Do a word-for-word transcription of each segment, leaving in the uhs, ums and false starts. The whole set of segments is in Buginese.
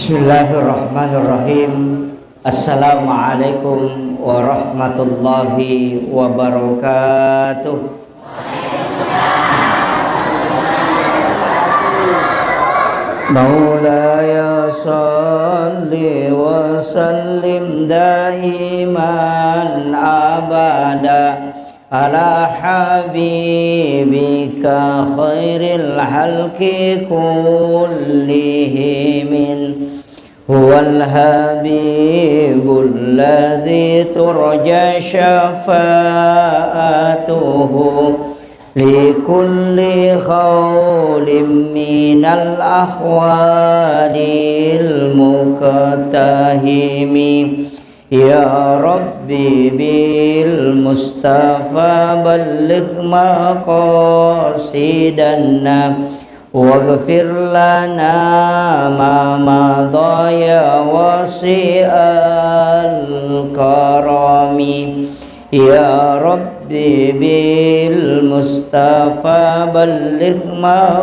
Bismillahirrahmanirrahim. Assalamualaikum warahmatullahi wabarakatuh. مولاي صل وسلم دائما أبدا على حبيبك خير الخلق كلهم. هو الحبيب الذي ترجى شفاعته لكل هول من الأهوال المقتحم. يا رب بالمصطفى بلغ مقاصدنا واغفر لنا ما مضى يا واسع الكرم. يا رب بالمصطفى بلغ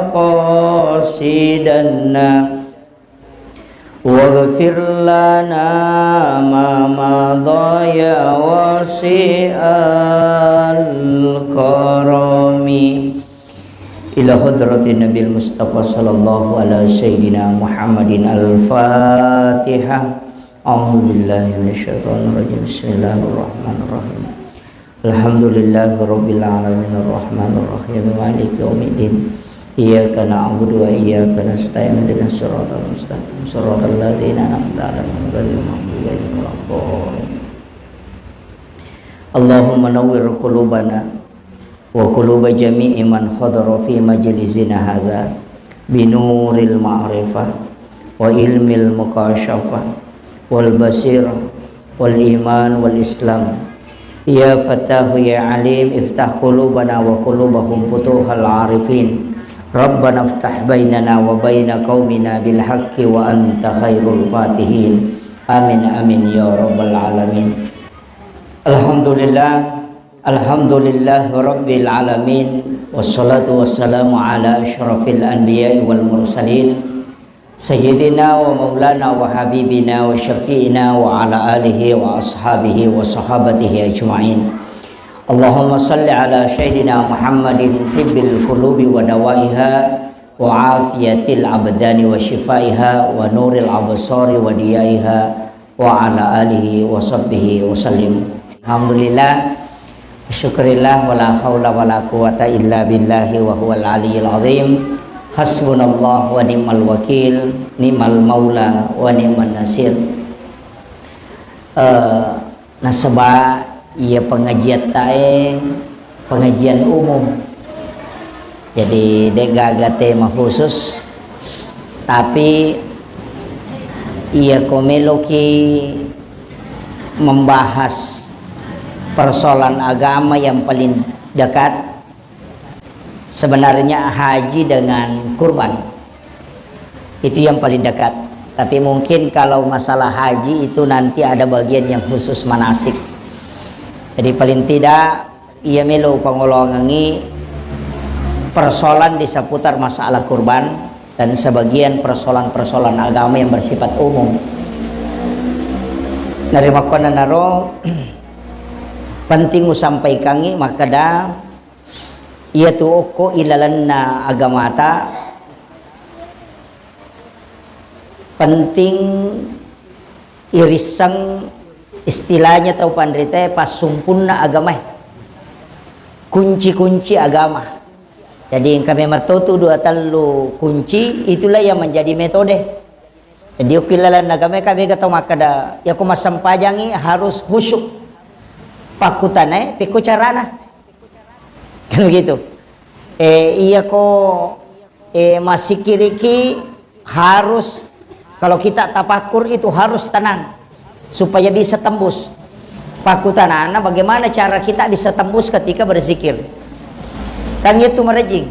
مقاصدنا واغفر لنا ما مضى يا واسع الكرم. إلى حضرة النبي المصطفى صلى الله على سيدنا محمد الفاتحة. أعوذ بالله من الشيطان الرجيم. بسم الله الرحمن الرحيم. الحمد لله رب العالمين الرحمن الرحيم مالك يوم الدين. إياك نعبد وإياك نستعين. اهدنا الصراط المستقيم صراط الذين أنعمت عليهم غير المغضوب عليهم ولا الضالين. اللهم نور قلوبنا وقلوب جميع من حضر في مجلسنا هذا بنور المعرفة وعلم المكاشفة والبصيرة والإيمان والإسلام. يا فتاح يا عليم افتح قلوبنا وقلوبهم فتوح العارفين. ربنا افتح بيننا وبين قومنا بالحق وأنت خير الفاتحين. آمين آمين يا رب العالمين. الحمد لله. الحمد لله رب العالمين. والصلاة والسلام على أشرف الأنبياء والمرسلين. سيدنا ومولانا وحبيبنا وشفيعنا وعلى آله وأصحابه وصحابته أجمعين. اللهم صل على سيدنا محمد طب القلوب ودوائها وعافية الأبدان وشفائها ونور الأبصار وضيائها وعلى آله وصحبه وسلم. الحمد لله. Syukurillah, wala haula wala quwata illa billahi wa huwal aliyil azim. Hasbunallah wa ni'mal wakil, ni'mal maula wa ni'man nasir. Eh, nasaba iya pengajian tae pengajian umum. Jadi, de' gaga tema khusus, tapi iya ko meloki membahas persoalan agama yang paling dekat, sebenarnya haji dengan kurban. Itu yang paling dekat. Tapi mungkin kalau masalah haji itu nanti ada bagian yang khusus manasik. Jadi paling tidak iya melo pangoloangengngi persoalan di seputar masalah kurban dan sebagian persoalan-persoalan agama yang bersifat umum. Narimakkuannanaro penting usampaikangngi makkeda, iyatu okko ilalenna agamata penting irisseng, istilahnya tau panritae, passumpunna agamae, kunci-kunci agama. Jadi engka memang totu dua tellu kunci, itulah yang menjadi metode. Jadi okko ilalenna agamae, ka bega tau makkeda, yako massempajangi harus khusyuk. Pakkutanae, pekko carana. Kan begitu. Eh, iya ko, eh, massikiriki harus, kalau kita tafakur itu harus tenang supaya bisa tembus. Pakkutanana, bagaimana cara kita bisa tembus ketika berzikir? Kan itu merejing.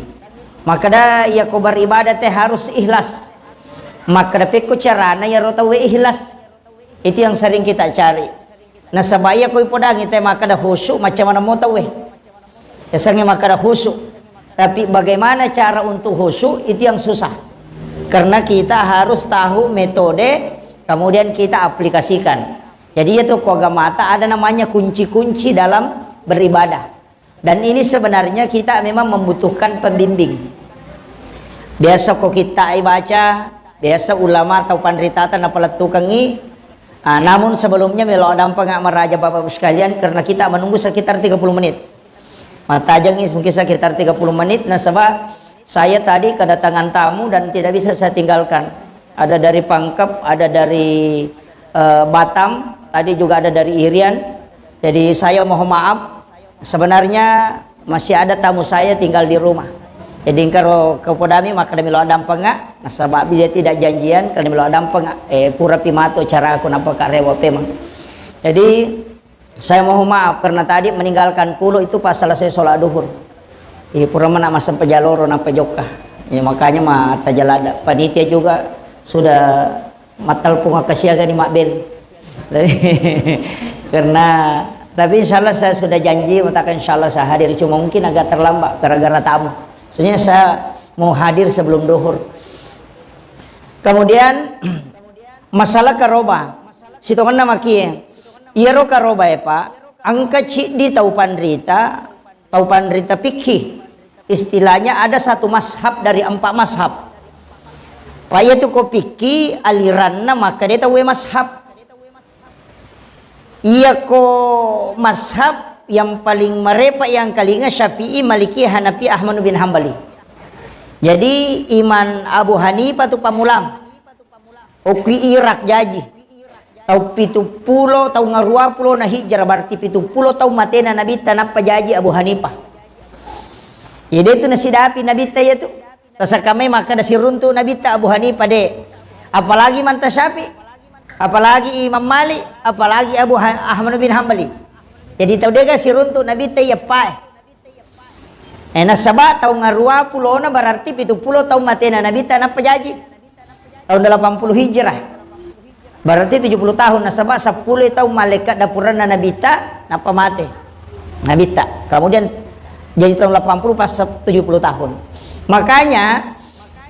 Makkeda iya ko beribadah te harus ikhlas. Makkeda pekko carana iyaro tauwe ikhlas. Itu yang sering kita cari. Nasaba iya ko ipodangi te makkeda khusyuk, macam mana mo tauwe. Yasengnge makkeda khusyuk. Tapi bagaimana cara untuk khusyuk, itu yang susah. Karena kita harus tahu metode, kemudian kita aplikasikan. Jadi, itu ko agamata ada namanya kunci-kunci dalam beribadah. Dan ini sebenarnya kita memang membutuhkan pembimbing. Biasa ko kita baca, biasa ulama atau panritata napalettukengi. Ah, namun sebelumnya melo dampeng maraja Bapak Ibu sekalian, karena kita menunggu sekitar tiga puluh menit. Matajengi mungkin sekitar tiga puluh menit, nasaba saya tadi kedatangan tamu dan tidak bisa saya tinggalkan. Ada dari Pangkep, ada dari, eh, Batam, tadi juga ada dari Irian. Jadi saya mohon maaf, sebenarnya masih ada tamu saya tinggal di rumah. Jadi engkaro kepodami, maka demi lo dampenga, nasaba dia tidak janjian, karena demi lo dampenga, eh, pura pimato cara aku nampak karewa pemang. Jadi, saya mohon maaf karena tadi meninggalkan kulo itu pas selesai sholat duhur. Iya, pura mana masa pejaloro nampa jokka. Ya, makanya ma tajalada. Panitia juga sudah matalpung kasiaga ni Mabel. Karena, tapi insya Allah saya sudah janji, matakan insya Allah saya hadir. Cuma mungkin agak terlambat gara-gara tamu. Soalnya saya mau hadir sebelum duhur. Kemudian, masalah karoba. Sitongenna makie. Iyaro karoba e, Pak, engka ciddi tau panrita, tau panrita fikih. Istilahnya ada satu mazhab dari empat mazhab. Pak, iyatu ko fikih aliranna makkeda tauwe mazhab. Iyako mazhab yang paling marepa yang kalinga Syafi'i, Maliki, Hanafi, Ahmad bin Hambali. Jadi Imam Abu Hanifah tu pamulang. Okki Irak jaji. Tau pitu pulo, tau ngarua pulo na hijrah, berarti pitu pulo tau matena Nabitta nappa jaji Abu Hanifah. Iya, de tu nasidapi Nabitta iya tu. Tasakamai makkeda siruntu Nabitta Abu Hanifah de. Apalagi Manta Syafi'i. Apalagi Imam Malik, apalagi Abu Ha-, Ahmad bin Hambali. Jadi tau dega siruntu Nabitta iya pae. Eh, nasaba tau ngarua pulona berarti pitu pulo tau matena Nabitta nappa jaji. Tahun delapan puluh Hijrah. Berarti tujuh puluh tahun, nasaba seppulo tahun malaikat dapuranna Nabitta nappa mate. Nabitta. Kemudian jadi tahun delapan puluh pas tujuh puluh tahun. Makanya,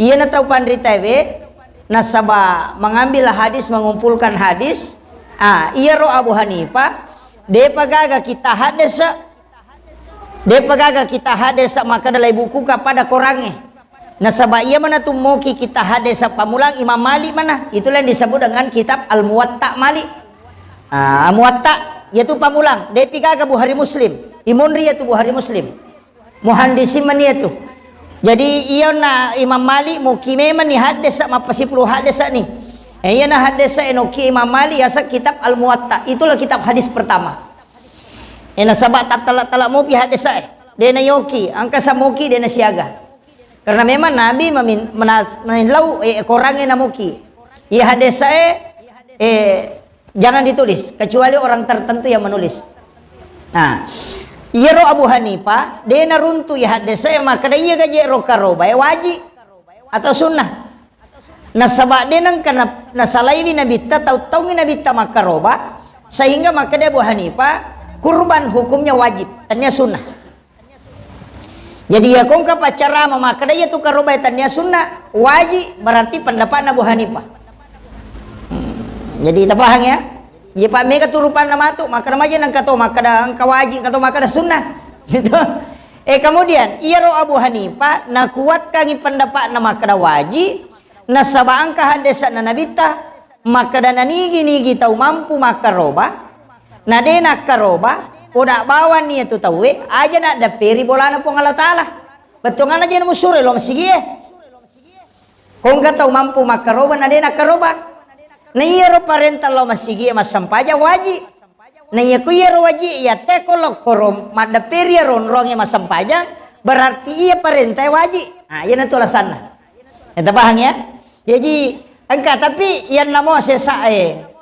iyana tau panritawe nasaba mengambil hadis, mengumpulkan hadis. Ah, iyaro Abu Hanifah, depa gaga kita haddesa Depa gaga kita haddesa makkeda lai bukuka pada korangnge. Nasaba iya mana tummoki kita haddesa pamulang Imam Malik mana. Itulah yang disebut dengan kitab Al-Muwatta Malik. Ah, Muwatta, yaitu pamulang. Depi gaga Bukhari Muslim. Imonri yaitu Bukhari Muslim. Muhandisin mani yaitu. Jadi iya na Imam Malik muki memang ni haddesa mappasipulu haddesa ni. Eh, iya na haddesa enoki Imam Malik yasa kitab Al-Muwatta. Itulah kitab hadis pertama. Eh, nasaba tattala-tala mopi haddesa e. De nayoki, engka samoki de nasiaga. Karena memang Nabi memin-, mena-, menillau, eh, korangnge namoki. Iya haddesa e, eh, jangan ditulis kecuali orang tertentu yang menulis. Nah, iyaro Abu Hanifah de naruntu iya haddesa e, makkeda iya gaje ro karoba e waji atau sunnah. Nasaba de nengka na-, nasalaiwi Nabitta, tau-taungi Nabitta makkaroba, sehingga makkeda Abu Hanifah, kurban hukumnya wajib, tania sunnah. Jadi iya kongka paccarama makkeda iya tu karoba tania sunnah, wajib, berarti pendapatna Abu Hanifah. Hmm, jadi tapahang ya? Iya Pak, mega tu rupanna matu, makkeda maja nengka to, makkeda engka wajib, engka to makkeda sunnah. Gitu. Eh, kemudian, iyaro Abu Hanifah nakuatkangi pendapatna makkeda wajib, nasaba engka haddesa'na Nabitta, makkeda nanigi-nigi tau mampu makkaroba, na de nakkaroba, poda bawang iyatu tauwe, aja naddapperi bolana Puang Allah Ta'ala. Bettuanganna je namusuro lao masigie. Kongka tau mampu makkaroba na de nakkaroba. Na iyaro parenta lao masigie massempajang wajib. Na iya ku iyaro wajib iya te ko lokkoro maddapperi iyaro onrongnge massempajang, berarti iya parentae wajib. Nah, iyanatu alasanna. Enta pahang ya? Jadi engka, tapi iyanna mo sesa e.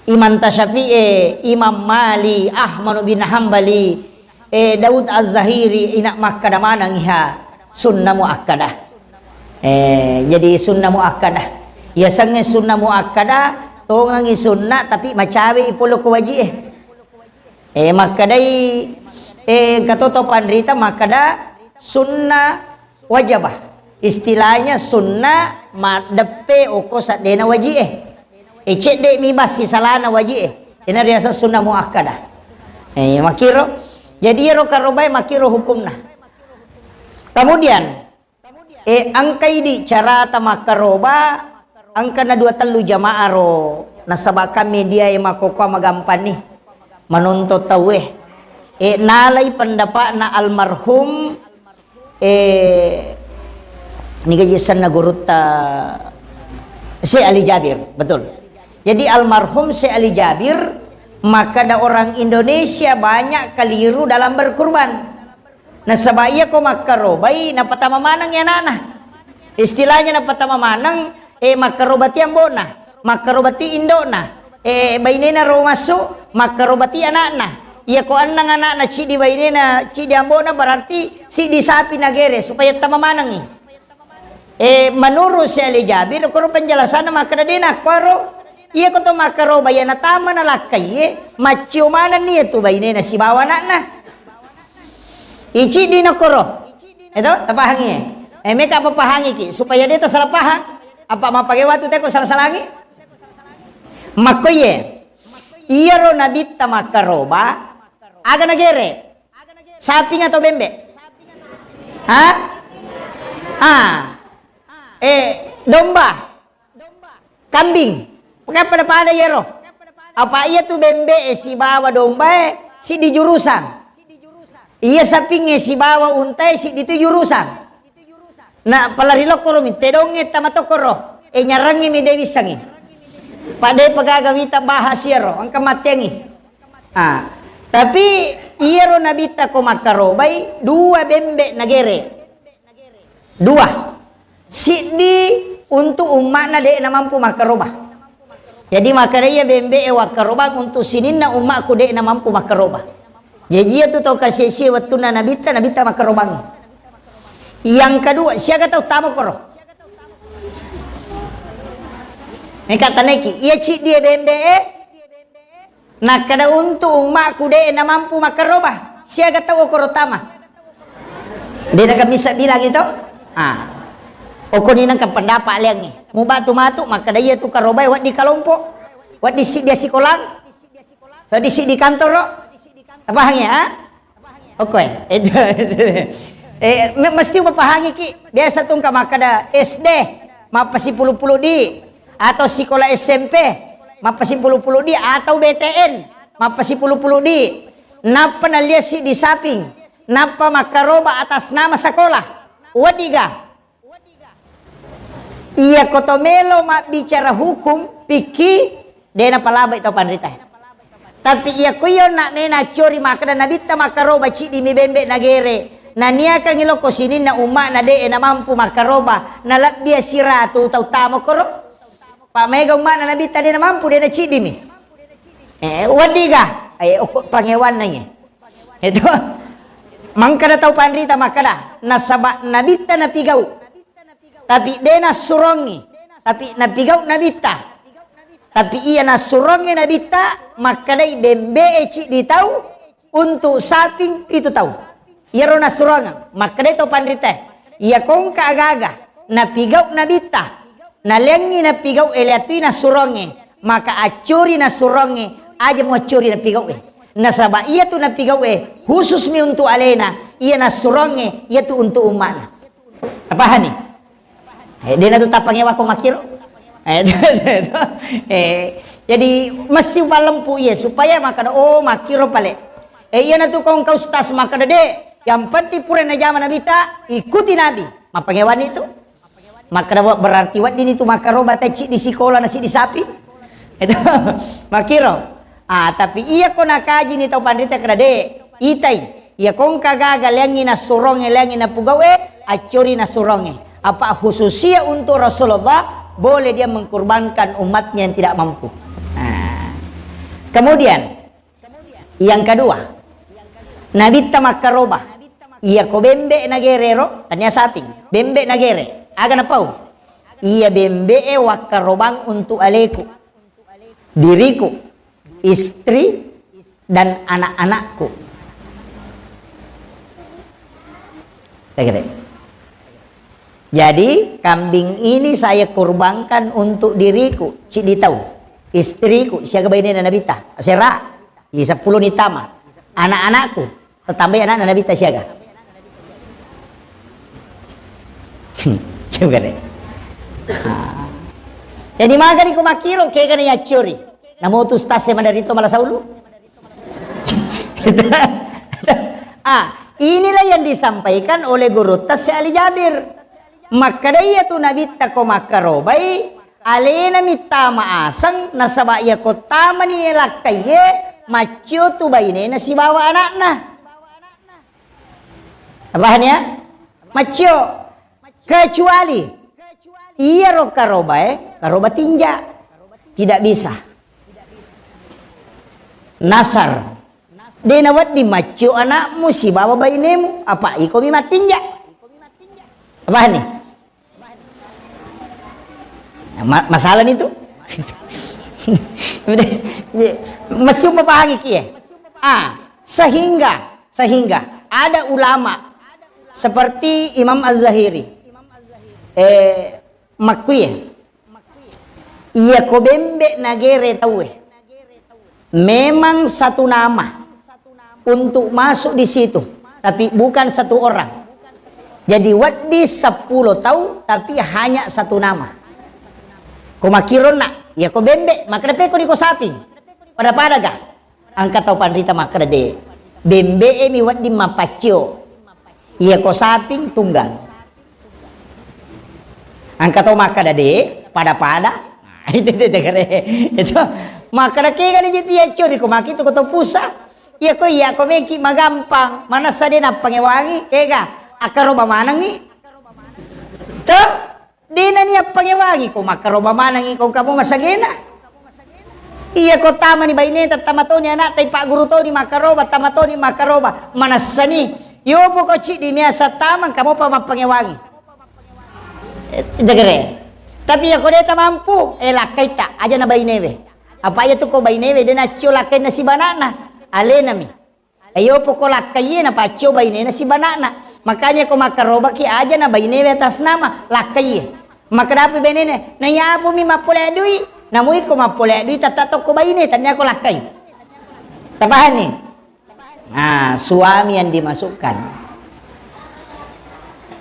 Imam Tasyafi'i, Imam Mali, Ahmad bin Hambali, eh, Daud Az-Zahiri, ina makkada maneng iha sunnah muakkadah. Eh, jadi sunnah muakkadah. Yasengnge sunnah muakkadah, tongengi sunnah tapi macawe i pole ko waji e. Eh, makkadai, eh, engka to to panrita makkada sunnah wajabah. Istilahnya sunnah maddeppe okko seddena waji'e. E, cedde mi bassi salana waji'e. Ena riaseng sunnah muakkadah. E, makkiro. Jadi iyaro karobae makkiro hukumna. Kemudian, e, engka idi carata makkaroba, engkana dua tellu jamaah ro, nasaba kan media e makkokkoe magampanni manonton tauwe. E, nalai pendapatna almarhum, e, niga asenna gurutta Syekh Ali Jabir, betul. Jadi almarhum Syekh Ali Jabir makkeda orang Indonesia banyak keliru dalam berkurban. Nasaba iya ko makkarobai, napatama maneng i ana'na. Istilahnya napatama maneng, e, makkarobati ambo'na, makkarobati indo'na, e, bainena ro massu, makkarobati ana'na. Iya ko enneng ana'na, ciddi bainena, ciddi ambo'na, berarti siddi sapi nagere supaya tama manengngi. E, menurut Syekh Ali Jabir, koro penjelasanna makkeda de nakkuaro. Iya ko to makkaroba iya natama nalakkai, e, maccio manenni iya tu bainena sibawa ana'na. Iciddi nakkoro. Eto, tapahangi, e? E, meka papahangiki supaya de tasalah pahang. Apa mappake watu teko salah-salangi? Makkoye. Iyaro nabitta makkaroba, aga nagere? Saping atau bembe? Ha? Ah. E, domba. Kambing. Pokoknya pada-pada iyaro. Apa iya tu bembe e sibawa domba e siddi jurusan. Iya saping e sibawa unta e siddi tu jurusan. Na pala ri lokkoro mi tedongnge tama tokkoro. E, nyarangnge mi de wissangngi. Pada pagaga wita bahas iyaro, engka matteangngi. Ah, tapi iyaro nabitta ko makkarobai dua bembe nagere. Dua. Siddi untuk umma'na de namampu makkaroba. Jadi makkeda iya bembe e wakkarobang untuk sininna umma'ku de namampu makkaroba. Jaji iya tu tau kasie-sie wettunna nabitta, nabitta makkarobang. Yang kedua, siaga tau tama koro? Meka taneki, iya ciddi e bembe e, nakkeda untuk umma'ku de namampu makkaroba. Siaga tau okoro tama? De naga misa bilang itu? Ah. Okoni nengka pendapat liangngi. Mubatu matu, makkeda iya tu karobae weddi kalompo. Weddi siddi sikolang. Weddi siddi kantoro. Tapahang ya? Oke, itu. Eh, me-, mesti mapahangiki. Biasa tu engka makkeda S D, mappasipulu-pulu di, atau sikola S M P, mappasipulu-pulu di, atau B T N, mappasipulu-pulu di. Nappa nalliassi di saping, nappa makkaroba atas nama sekolah. Weddiga? Iya ko to melo mabbicara hukum, pikki, de napalabai tau panrita. Tapi iya ko iyo nak mena accori makkeda nabitta makkaroba ciddi mi bembe nagere. Naniakangi lokko sininna umma'na de namampu makkaroba, nalebbi siratu tau tama koro. Pak maega umma'na nabitta de namampu, de naciddi mi. Eh, weddiga? Eh, okko pangewanna iya. Itu. Mangkada tau panrita makkada, nasaba nabitta napigau. Tapi de nassurongi. Tapi napigau nabitta. Tapi iya nassurongi nabitta, makkadai bembe e ciddi tau untuk saping pitu tau. Iyaro nassurongeng, makkadai tau panrita. Iya kongka agaga, napigau nabitta. Naleangngi napigau e, leatui nassurongnge, maka accuri nassurongnge, aja muaccuri napigau e. Nasaba iyatu napigau e khusus mi untuk alena, iya nassurongnge iyatu untuk umma'na. Tapahani? Eh, dena tu tapangewako makkiro. Eh, eh, jadi mesti upallempu iya supaya makkada, oh, makkiro pale. Eh, iyanatu kongka ustaz makkada, de, yang penting pura najama nabitta, ikuti nabi. Mappangewani tu. Makkada, wa-, berarti weddini tu makkaroba tacci di sikola nasi di sapi. Itu makkiro. Ah, tapi iya ko nakajini tau panrita kada de, itai. Iya kongka gaga leangi nassuronge, leangi napugau e, accori nassuronge. Apa khususia untuk Rasulullah, boleh dia mengkurbankan umatnya yang tidak mampu. Nah. Kemudian, yang kedua, nabitta makkaroba. Iya ko bembe nagerero, tania saping. Bembe nagere. Aga napau? Iya bembe e wakkarobang untuk aleku, diriku, istri, dan anak-anakku. Tegere. Jadi, kambing ini saya kurbankan untuk diriku, ciddi tau, istriku, siaga bainena Nabitta, asera, i seppulo ni tama, anak-anakku, tatambai anakna Nabitta siaga. Coba deh. Jadi, magani ko makkiro, kegana yaccori. Namotu ustaz e maderito mala saulu. Ah, inilah yang disampaikan oleh gurutta Syekh Ali Jabir. Makkeda iyatu Nabitta ko makkarobai, alena mittama aseng, nasaba iyako tamani lakkaiye, maccio tu bainena sibawa anakna. Paham ya? Maccio. Kecuali iyaro karobae, karoba tinja. Tidak bisa. Nasar. De nawedding maccio anakmu sibawa bainemu, apa ikomi mattinja. Paham ni? Ma-, masalah ni tu. Iya, messu mapahangi kie. Ah, sehingga, sehingga ada ulama seperti Imam Az-Zahiri, eh, makkuye, iya ko bembe nagere tauwe, memang satu nama untuk masuk di situ, tapi bukan satu orang. Jadi, wedding seppulo tau, tapi hanya satu nama. Ko makkironna, iya ko bembe, makkeda pekko ni ko saping. Pada-pada ga? Engka tau panrita makkeda de. Bembe e mi wedding mapaccio. Iya ko saping tunggal. Engka tau makkeda de, pada-pada. Nah, itu, itu, itu, kere. Itu. Makkeda kega ni jitu yaccori ko maki tu ko to pusa. Iya ko, iya ko meki magampang. Manessa de nappangewangi, kega. Akkaroba manengi. Tuh. De nani appangewangi ko makkaroba manengi ko engka mo masagena. Iya ko tamani baineta, tama toni anakta, ipagguru toni makkaroba, tama toni makkaroba. Manessani. Yopo ko ciddi miasa tama, engka mopa mappangewangi. Eh, degere. Tapi iya ko de tamampu, eh, lakkaita, aja na bainewe. Apa iya tu ko bainewe, de naccio lakkainna sibanana. Alenami. Ayo poko lakkaiye napaccio bainena sibanana. Makanya ko makkarobaki aja na bainewe atas nama, lakkaiye. Makkadapi bainena, naiyapumi mappole dui, namui ko mappole dui tetta tokko baine, tania ko lakkai. Tapahanni? Nah, suami yang dimasukkan.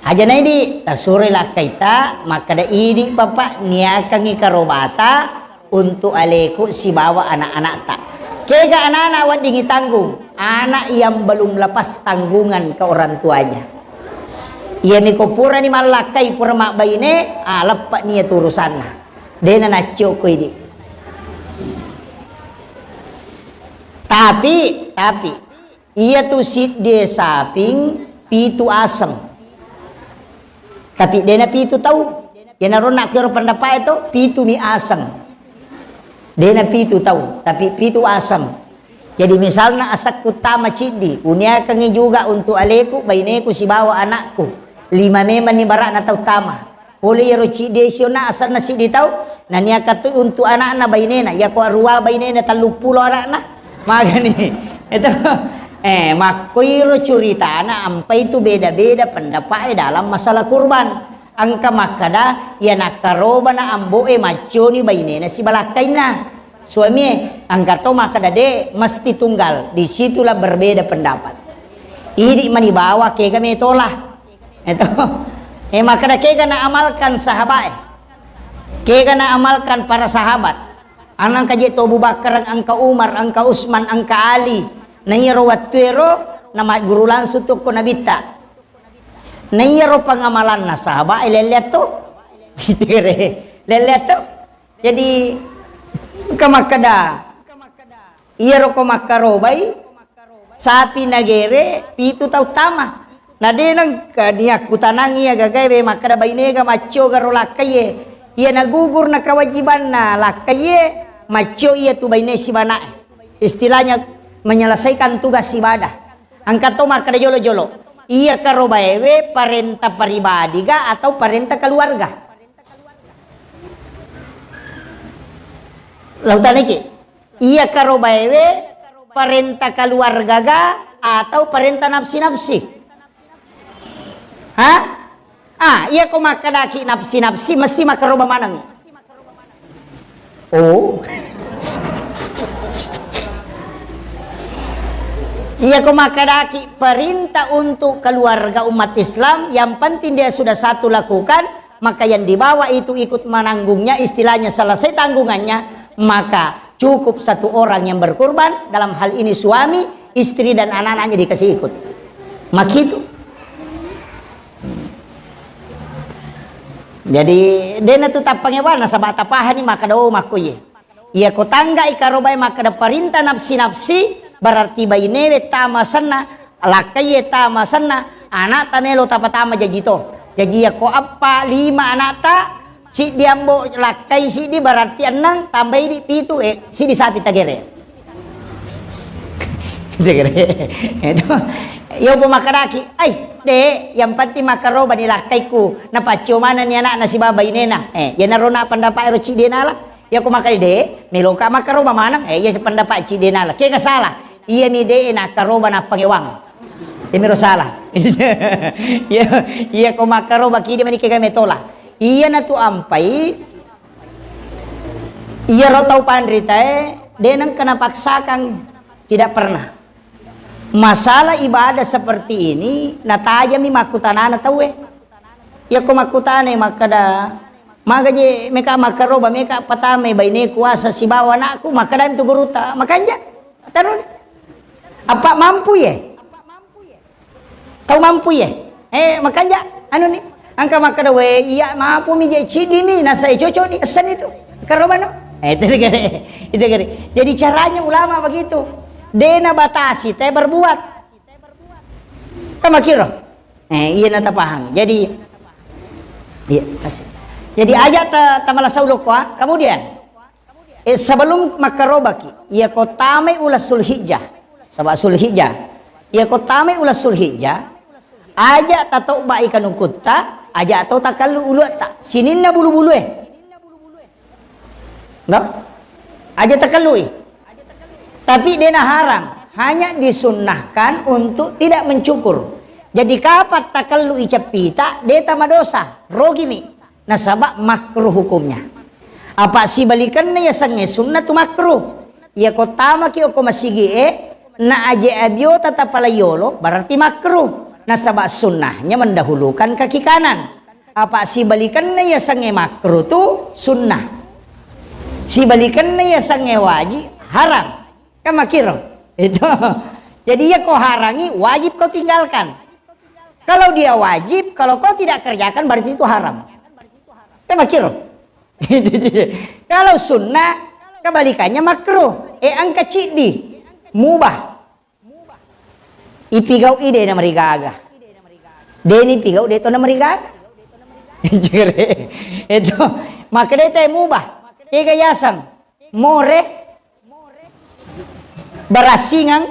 Aja na idi, tasuroi lakkaita, makkeda, "Idi, Papa, niakangi karobata untuk aleku sibawa anak-anakta." Kega anak-anak weddingi tanggung? Anak yang belum lepas tanggungan ke orang tuanya. Iya miko purani mallakkai, pura mabbaine, ah, leppe nia tu urusanna. Dena naccio ko idi. Tapi, tapi, Iyatu siddie saping pitu aseng. Tapi dena pitu tau. Iyanaro nakkiaro pendapat e to, pitu mi aseng. Dena pitu tau, tapi pitu aseng. Jadi misalna asekku tama ciddi, uniakangi juga untuk aleku, baineku sibawa anakku. Lima memang ni barakna tau tama. Pole iyaro ciddi sionna asenna siddi tau, naniakattu untu anakna bainena, iyako arua bainena telluppulo anakna, magani. Itu, eh, makkoiro curitana, ampai tu beda-beda pendapat e dalam masalah kurban. Engka makkada, iya nakkarobana ambo e macconi bainena sibalakkainna. Suamie, engka to makkada de, mesti tunggal. Di situlah berbeda pendapat. Idi mani bawa kega metola. Eto. Eh, makkada kega naamalkan sahabat e. Kega naamalkan para sahabat. Anang kaje to Abu Bakar, engka Umar, engka Utsman, engka Ali. Na iyaro wettuero namagguru langsung tokko Nabitta. Na iyaro pangamalanna sahabat e lelleatto. Lelleatto. Jadi, engka makkada, iyaro ko makkarobai, sapi nagere, pitu tau tama. Na de nengka niakkutanang iya gagae, we makkada bainega maccio garo lakkaie. Iya nagugur na kewajibanna lakkaie, maccio iya tu baine sibana'e. Istilahnya menyelesaikan tugas ibadah. Engka to makkada jolo-jolo, iya karobaewe parenta paribadi ga atau parenta keluarga? Lautaniki, iya karobaewe parenta keluarga ga atau parenta nafsi-nafsi? Hah? Ah, iya ko makkedaki nafsi-nafsi, mesti makkaroba maneng. Oh. Iya ko makkedaki perintah untuk keluarga umat Islam, yang penting dia sudah satu lakukan, maka yang di bawah itu ikut menanggungnya, istilahnya selesai tanggungannya, maka cukup satu orang yang berkorban, dalam hal ini suami, istri dan anak-anaknya dikasih ikut. Makitu. Jadi, dena tu tappangewa nasaba tapahani makkeda, oh, makko iye. Iya ko tanggai karobae makkeda perintah nafsi-nafsi, berarti bainewe tama senna, lakkaie tama senna, anakta melo tapatama jaji to. Jaji iya ko eppa, lima anakta, siddi ambo lakkai siddi berarti enneng, tambai di pitu, eh, siddi sapi tagere. Itu. Iya, upa makkedaki, "Ai, Dek, yang penting makkaroba ni lakkaiku, napaccio manenni anakna sibawa bainena." Eh, iyanaro na pendapat ero cidde nala. Iya ko makkeda, "Dek, meloka makkaroba maneng." Eh, iya sependapat cidde nala. Kega salah? Iya mi, Dek, nakkaroba nappangewang. Iya miro salah. Iya, iya ko makkaroba kidi mani kega metola. Iya natu ampai, iyaro tau panritae, de nengka napaksakan, tidak pernah. Masalah ibadah seperti ini, natajami makkutanana tauwe. Iya ko makkutanai makkeda, "Maga je meka makkaroba, meka patamai baine kuasa sibawa anakku?" Makkeda tu gurutta, "Makanja." Taroni. Apa mampu ye? Tau mampu ye? Eh, makanja, anu ni, engka makkeda, "We, iya mampu mi je ciddi mi, nasa e cocok ni, essen itu." Karobano. Eh, itu kere, itu kere. Jadi caranya ulama begitu. Dena batasi, te berbuat. Kamakiro. Eh, iya nata paham. Jadi, iya, kasih. Jadi aja ta, tamala sauloko, ah. Kemudian, eh, sebelum makkarobaki, iya ko tamai ula Sulhijjah. Saba Sulhijjah. Iya ko tamai ula Sulhijjah, aja tatobbai kanukutta, aja to takallu uluatta. Sininna bulu-bulue. Enggak? Aja takallui. Tapi dena haram, hanya disunnahkan untuk tidak mencukur. Jadi kapan takallui ceppita, de tamadosa, rogimi. Nasaba makruh hukumnya. Apa sibalikanna yasengnge sunnatu makruh. Iya ko tamaki okko masigi'e, na aje abiota tapalaiyolo, berarti makruh. Nasaba sunnahnya mendahulukan kaki kanan. Apa sibalikanna yasengnge makruh tu sunnah. Sibalikanna yasengnge wajib, haram. Kan makiro? Itu. Jadi iya ko harangi, wajib kau tinggalkan. Kalau dia wajib, kalau kau tidak kerjakan, berarti itu haram. Kan makiro? Kalau sunnah, kebalikannya makruh. Eh, engka ciddi, mubah. Ipigau i de namarigaga. De ni pigau de to namarigaga. Itu. Maka de te mubah. Kega yaseng. More. Barasingang.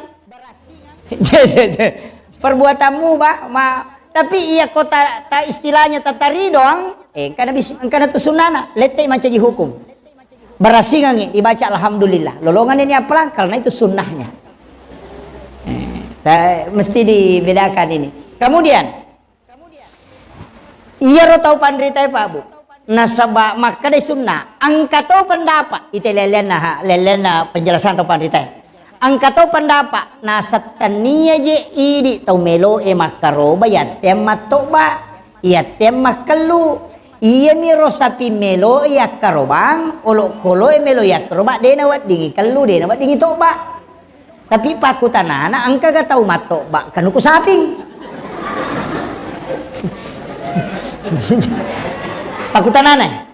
Perbuatanmu, Pak, ma, tapi iya ko ta, ta istilahnya tatari doang, eh, engkana bis-, engkana tu sunnana, lette mancaji hukum. Barasingangi dibaca alhamdulillah. Lolongan ini apalang? Karena itu sunnahnya. Eh, ta, mesti dibedakan ini. Kemudian, iyaro tau panritae, Pak, Bu. Nasaba makkedai sunna, engka to pendapat, ite leleanna, ha, leleanna penjelasan tau panritae. Engka to pendapat, nasettennia je idi tau meloe makkaroba, yatteang mattobba, yatteang makkellu. Iyamiro sapi meloe yakkarobang, olokoloe melo yakkaroba, dena weddingi kellu, dena weddingi tobba. Tapi pakkutanana, engkaga tau mattobba kanuku saping? Pakkutanana.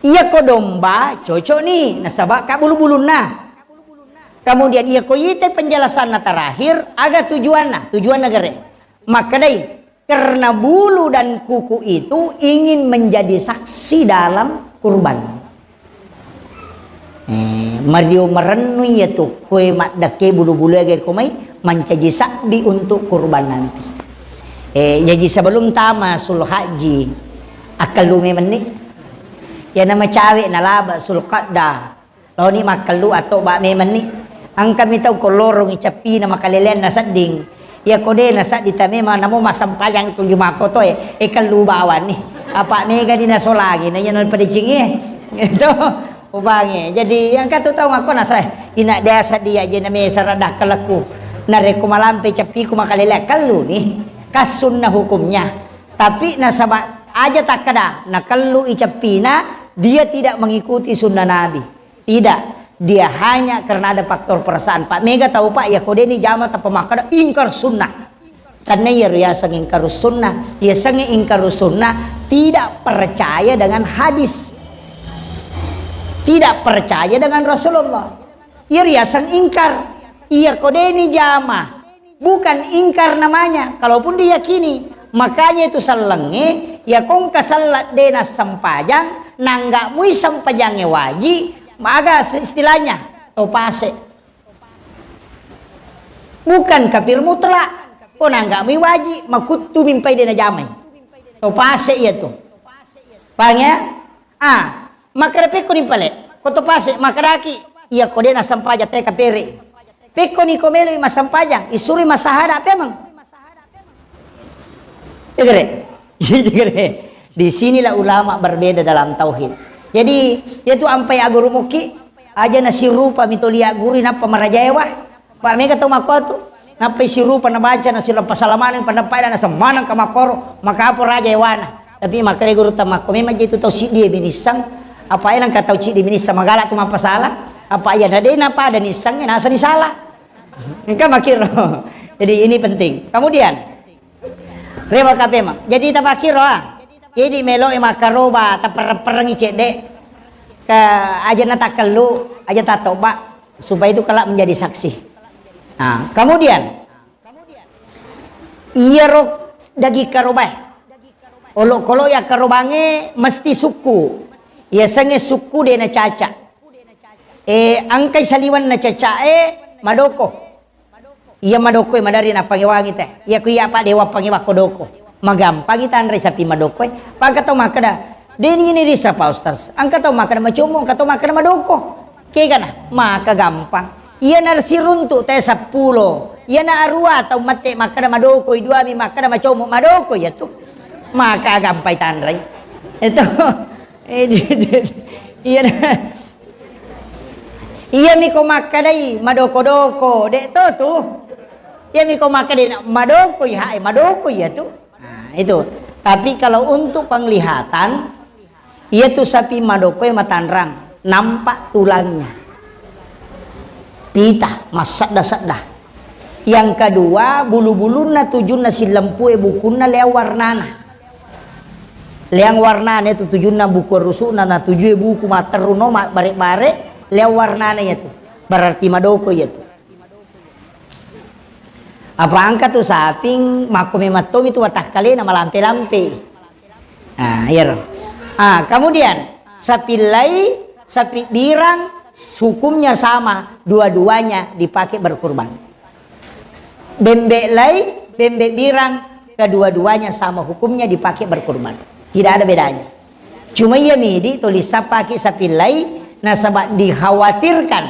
Iya ko domba, cocok ni, nasaba ka bulu-bulunna. Kemudian iya ko ite penjelasanna terakhir, aga tujuanna? Tujuanna gere. Makkedai, karena bulu dan kuku itu ingin menjadi saksi dalam kurban. Eh, mario marennu iya tu, koe maddekke bulu-bulu ege ko mai, mancaji sabbi untuk kurban nanti. Eh, jaji sebelum tama Sulhajji, akkallu memenni. Iya nama cawe nalaba Sulqa'dah. Laoni makkellu atobba memenni. Engkami tau ko lorongi cappina makaleleanna sedding. Iya ko de' nasaddi ta memang namo massempajang ko Juma' ko to e, e kellu bawang ni. Apa' mega di nasolangi, na iya na padecengi e. Itu upange. Jadi engka tu tau makko nasa, ina' de' asaddi aja na mesa radda kelekku. Narekko malampe ceppiku makalele kellu ni. Kassunna hukumnya. Tapi nasaba' aja takkeda, nakellu i ceppina, dia tidak mengikuti sunnah Nabi. Tidak. Dia hanya karena ada faktor perasaan. Pak, mega tau, Pak, iya ko de' ni jama tappa makkeda ingkar sunnah. Karena iya riaseng ingkar sunnah. Iya sengnge ingkar sunnah, tidak percaya dengan hadis. Tidak percaya dengan Rasulullah. Iya riaseng ingkar. Iya ko de' ni jama. Bukan ingkar namanya, kalaupun diyakini. Makanya itu sellengnge, iya ko engka sella' de' nassempajang, nangga' mui sempajangnge waji', maga se-, istilahnya, to pase'. Bukan kafir mutlak. Ko nangga' mui waji', makuttu mimpai de' najamai. To pase' iya tu. Paham ya? Ah, makkeda pekko ni pale', ko to pase' makkedaki, iya ko de' nassempajang te kapere'. Pekko ni ko meloi massempajang, issuroi massahada' pemeng. Iya gere. Iya gere. Di sinilah ulama berbeda dalam tauhid. Jadi, iya tu ampai agurumukki, aja nasirupa mi to lia' guru nappa marajaewa. Pak, mega tau makkuatu. Nappai sirupa nabaca, nasila pasala maneng, pandappai, na semmaneng ka makkoro, maka apa raja ewana. Tapi makkeda gurutta makko, memang je tu tau siddi e minissang, apa e nangka tau siddi minissang magala tu mappasala, apa iya na de' napada nissang, nasa ni sala. Engka makkiro. Jadi ini penting. Kemudian, rewa kape ma. Jadi tapakkiro ah. Jadi melo e makkaroba, taperreng-perrengi cedde'. Ke aja na takkellu, aja tatoba. Supaya itu kelak menjadi saksi. Nah, kemudian, iyaro daging karobae, olokolo iya karobangnge mesti sukku. Iya sengnge sukku de' nacaca. Eh, engkai saliweng nacaca e madoko. Iya madoko e madari nappangewangi te. Iya ku iya apa dewa pangewa ko doko. Magampangi tanre sapi madoko e. Pangka tau makkeda, de' ni ini risa Pak Ustaz. Engka tau makkeda macomo, engka tau makkeda madoko. Kegana, maka gampang. Iya na siruntu te seppulo. Iya na arua tau mette makkeda madoko, i dua mi makkeda macomo, madoko iya tu. Maka gampai tanre. Itu. Eh, iya na. Iya mi ko makkedai madoko-doko, de' to tu. Iya mi ko makkedai na-, madoko iya, eh, madoko iya tu. Nah, itu. Tapi kalau untuk penglihatan, iya tu sapi madoko e matanrang, nampak tulangnya. Pita, massedda-sedda. Yang kedua, bulu-bulunna tujunna sillempu e bukunna leang warnana. Leang warnana itu tujunna buku rusu'na, na tujue buku matteru no, ma-, bare-bare, leang warnana iya tu. Berarti madoko iya tu. Apa engka tu saping, makko memang tomi tu watakkalena malampe-lampe. Ah, iyaro. Ah, kemudian sapi lai, sapi birang, hukumnya sama, dua-duanya dipakai berkurban. Bembe lai, bembe birang, kedua-duanya sama hukumnya dipakai berkurban. Tidak ada bedanya. Cuma iya midi tulis pakai sapi lai, nasaba dikhawatirkan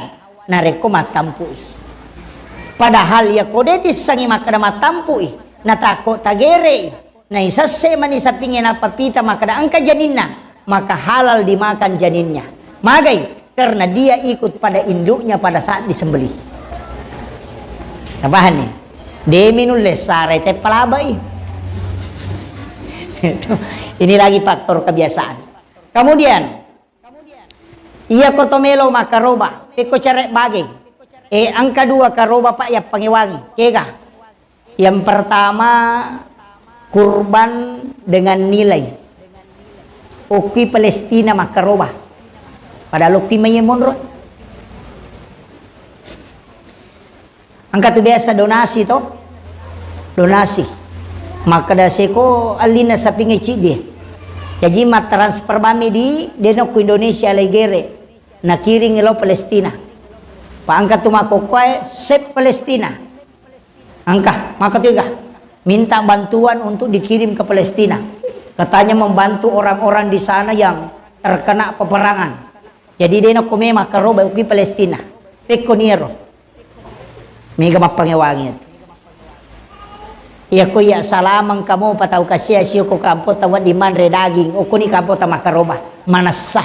narekko mattampui. Padahal iya ko de tissengi makkeda mattampui, natakko tagerei, naisesse mani sapingnge nappa pita makkeda engka janinna, maka halal dimakan janinnya. Magai? Karena dia ikut pada induknya pada saat disembelih. Tapahanni? Demi nulle sarai te palabai. Ini lagi faktor kebiasaan. Kemudian, iya ko to melo makkaroba, pekko cere bage. Eh, engka dua karoba, Pak, yappangewangi. Kega? Yang pertama, kurban dengan nilai. Okki Palestina makkaroba. Padahal okki mai monro. Engka tu biasa donasi to. Donasi. Makkeda seko allina sapingnge ciddi. Jaji mattransfer bami di denokku Indonesia lai gere. Nakiring lo Palestina. Pa engka tu makkokkoe sep Palestina. Engka, maka tiga. Minta bantuan untuk dikirim ke Palestina. Katanya membantu orang-orang di sana yang terkena peperangan. Jadi dena ko memang karo bae ki Palestina. Pekko niero. Mega mappangewangi atu. Iyako iya salameng kamu patau kasia sioko kampota wedding manre daging, okoni kampota makkaroba. Manessa.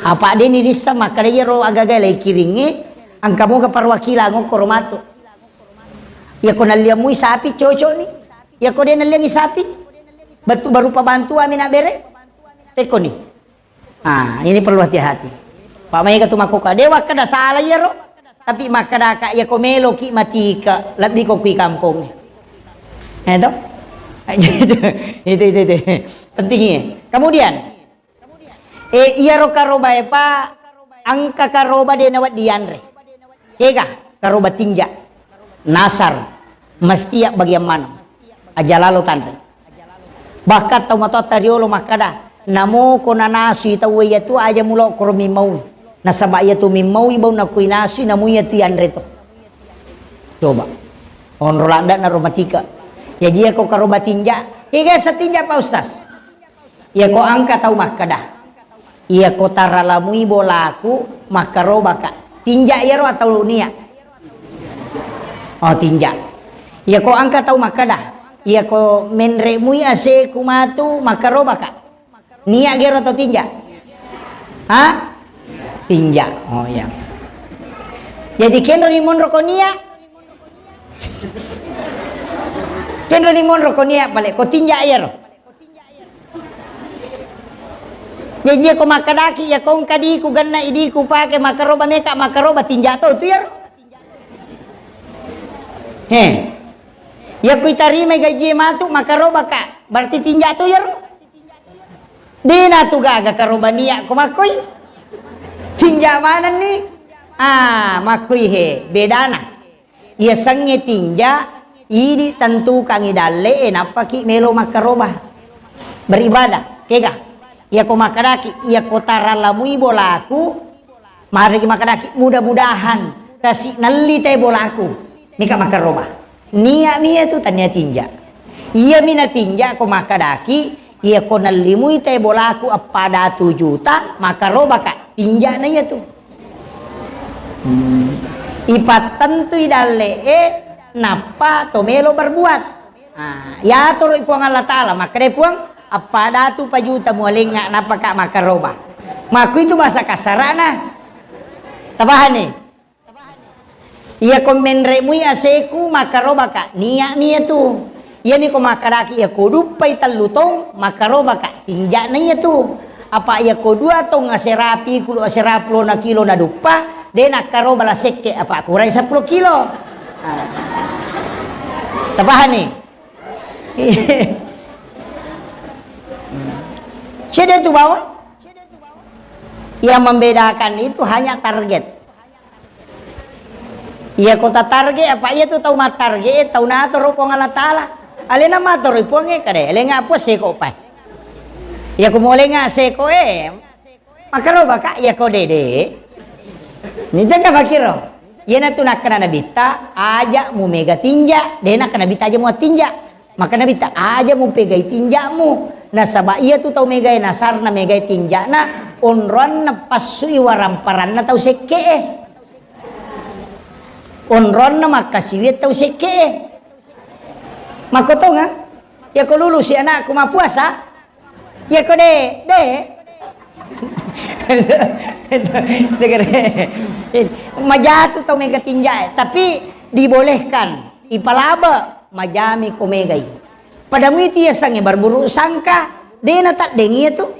Apa deni rissa makkada iyaro agaga lai kiringnge, engka moga perwakilan okkoro matu. Iyako nalliang mui sapi, cocok ni. Iyako de nalliangi sapi, betu berupa bantuan mi na bere. Pekko ni. Ah, ini perlu hati-hati. Pak maega tu makkoka, de wakkada salah iyaro. Tapi makkadaka iyako meloki matika, lebbi ko kui kampongnge. Eh, to? Itu, itu, itu, itu. Penting iya. Kemudian, eh, iyaro karobae, Pak, engka karoba de nawedding yanre. Kega, karoba tinja, nasar, mestia bagian maneng. Aja lalo tanre. Bahkan tau matoatta riolo makkada, namoko nanasui tauwe iyatu aja mulokkoro mimmaui. Nasaba iyatu mimmaui bau nakko inasui namu iyatu yanre to. Coba. Onro ladda naro matika. Jaji iyako karoba tinja. Kega sa tinja, Pak Ustaz? Iyako engka tau makkada, iyako taralamui bolaku, makkarobaka. Tinja iyaro atau nia? Oh, tinja. Iyako engka tau makkada, iyako menremui aseku matu, makkarobaka. Nia gero atau tinja? Ha? Tinja. Oh, iya. Jadi kenro ni monro ko nia? Kenro ni monro ko nia pale ko tinja iyaro. Jaji ko makkadaki, iyako engka diku, genna idiku pake makkaroba meka, makkaroba tinja to tu iyaro. He. Iyako itarimai gaji matu makkaroba ka, berarti tinja to iyaro. Dena tu gaga karoba nia ko makkoi. Tinja manenni. Ah, makkoi he, bedana. Iyasengnge tinja, idi tentukangi dalle'e, nappaki melo makkaroba. Beribadah, kega? Iyako makkadaki, iyako taralamui bolaku, maregi makkadaki, mudah-mudahan kasi nelli te bolaku. Mika makkaroba. Nia mi iyatu tania tinja. Iyami natinja ko makkadaki, iyako nellimui te bolaku eppa datu juta, makkarobaka, tinjana iyatu. Hmm. Ipattentui dalle'e, nappa to melo berbuat. Ah, yatoro Puang Allah Ta'ala, makkeda Puang, eppa datu pa juta mualengnga, nappaka makkaroba. Makkuitu bahasa kasarana. Tapahani? Iyako menremui aseku, makkarobaka, nia'mi iyatu. Iyami ko makkadaki, iyako duppai tellu taung, makkarobaka, tinja'na iyatu. Apa iyako dua taung aserapi, kulo aserapi pulona kilo naduppa, de nakkaroba la sekke, apa kurai seppulo kilo. Ah. Tapahani? Cedde tu bawang. Yang membedakan itu hanya target. Iya kota target, apa iya tu tau mattarget, tau natoro Puang Allah Ta'ala. Alena matoro Puang e, kada elenga apa seko pai. Iya ko molenga seko e, makkaroba ka iya ko dede. Nita ka pakiro. Iya natu nakkana nabitta, aja mu mega tinja, de nakkana nabitta aja mu tinja. Maka nabitta aja mu pegai tinjamu. Nasaba iya tu tau megae nasarna megae tinjana, onroanna passui waramparanna tau sekke e. Onronna makkasiwiang tau sekke e. Makkotonga? Iyako lulusi anakku mappuasa? Iyako de, de. Majatu tau mega tinja e, tapi dibolehkan, ipalabe, majami ko megai. Pada muitu yasengnge berburuk sangka, de nataddengi iyatu.